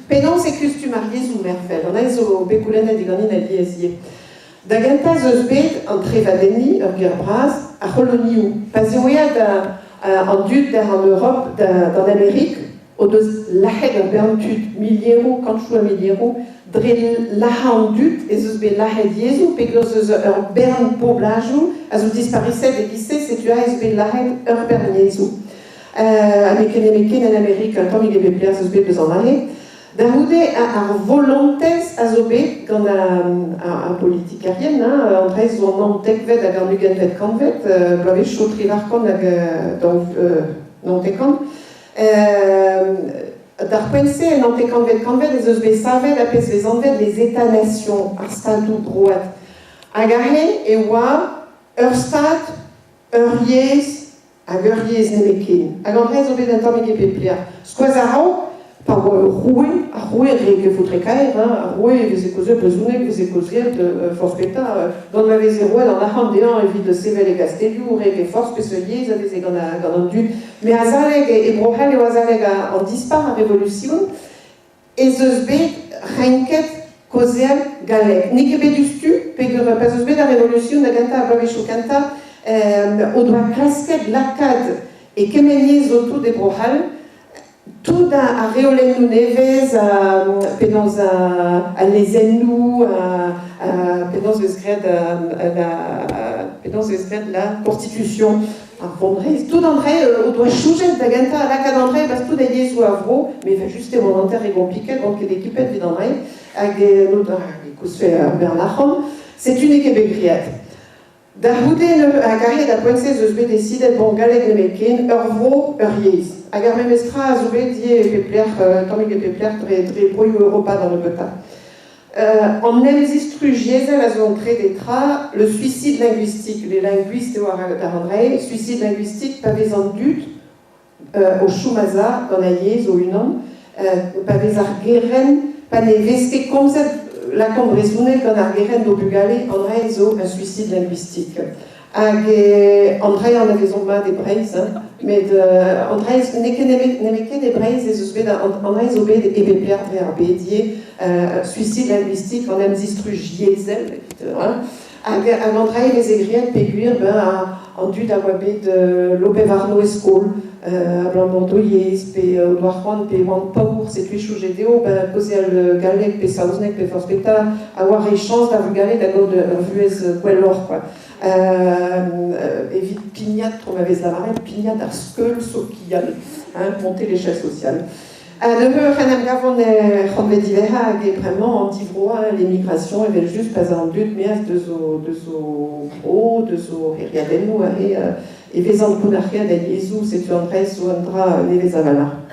Penaos e kustum ar yezhoù mervel? An aes zo bet goulennet diganin alies ivez. Da gentañ ez eus bet an trevadenniñ, ur ger bras, ar c'holonioù. Pa'z eo aet an dud d'an Europ, d'an Amerik, o deus lac'het ur bern tud, milieroù, kantchoù a milieroù. Dre lac'hañ an dud ez eus bet lac'het yezhoù peogwir ez eus ur bern poblajoù a zo dispariset e-giz-se, setu aze ez eus bet lac'het ur bern yezhoù. Ha n'eo ket nemetken en Amerik, un tammig e pep lec'h ez eus bet eus an aze. Da c'houde, ar volontez a zo bet gant ar politikerien, hein, an dreiz zo an naontekvet hag an ugentvet kantved, bloavezhioù 18 hag 19 kant. D'ar poent-se, en naontekantvet kantved, ez eus bet savet ar pezh vez anvet les États-nations, ar stadoù broad. Hag aze e oa ur stad, ur yezh, Hag ur yezh nemetken. Hag an dra zo bet un tammig e pep lec'h. Skoaz a-raok, pa oa ur roue, ar roue re ket foutre-kaer, hein, ar roue e veze kaozeet brezhoneg, e veze kaozeet forzh petra, gant ma veze roet an arc'hant dezhañ evit sevel e gastellioù, re ket forzh peseurt yezh a veze gant, gant an dud. Met azalek, e Bro-C'hall eo azalek an dispac'h, ar revolusion, ez eus bet renket kaozeal galleg. N'eo ket bet diouzhtu, peogwir pa'z eus bet ar revolusion da gentañ, ar bloavezhioù kentañ, o doa klasket lakaat e kement yezh zo tout e Bro-C'hall tout ar reolennoù nevez, penaos al lezennoù, penaos vez graet la, penaos vez graet la constitution. Ar vonreizh, tout an dre o doa choujet da gentañ lakaat an dre barzh tout ar yezhoù a vro, met evel-just eo an hanter e gompliket, n'on ket ekipet evit an dre, hag e koustfe ur bern arc'hant. Setu n'eo ket bet graet. Da c'houde hag aze da poent-se ez eus bet desidet bon galleg nemetken, ur vro, ur yezh. Hag ar memes tra a zo bet ivez e pep lec'h, tammig e pep lec'h dre, dre broioù Europa d'an nebeutañ. An emzistruj yezhel a zo an trede tra, le suicide linguistique. Les linguistes eo ar an suicide linguistique pa vez an dud o chom a-za gant ar yezh o-unan, pa vez ar gerent, pa ne vez ket komzet lakaomp brezhoneg gant ar gerent d'o bugale, an dra zo un suicide linguistique. Hag an dra anavezomp mat e Breizh, hein, met an dra n'eo ket nemet ket e Breizh ez eus bet an dra zo bet e bep lec'h dre ar bed ivez, suicide linguistique, an emzistruj yezhel, hein. Hag an dra e veze graet peogwir ben, an dud a oa bet lopet warno e skol, abalamour d'o yezh, pe o doa c'hoant, pe oant paour, setu e soñje dezho ben, kaozeal galleg pe saozneg pe forzh petra, a oa reiñ chañs d'ar vugale da gaout ur vuhez gwelloc'h, quoi. Evit pignat, tro ma vez lavaret, pignat ar skeul sokial, hein, monter l'échelle sociale. Ha neuze en em gavont er c'hantved diwezhañ hag e bremañ an divroañ, l'émigration evel-just, pa'z a an dud maez deus o, deus o bro, deus o c'hêriadennoù aze, e vezont kounac'hiet a yezhoù, setu an dra zo un dra nevez a-walc'h.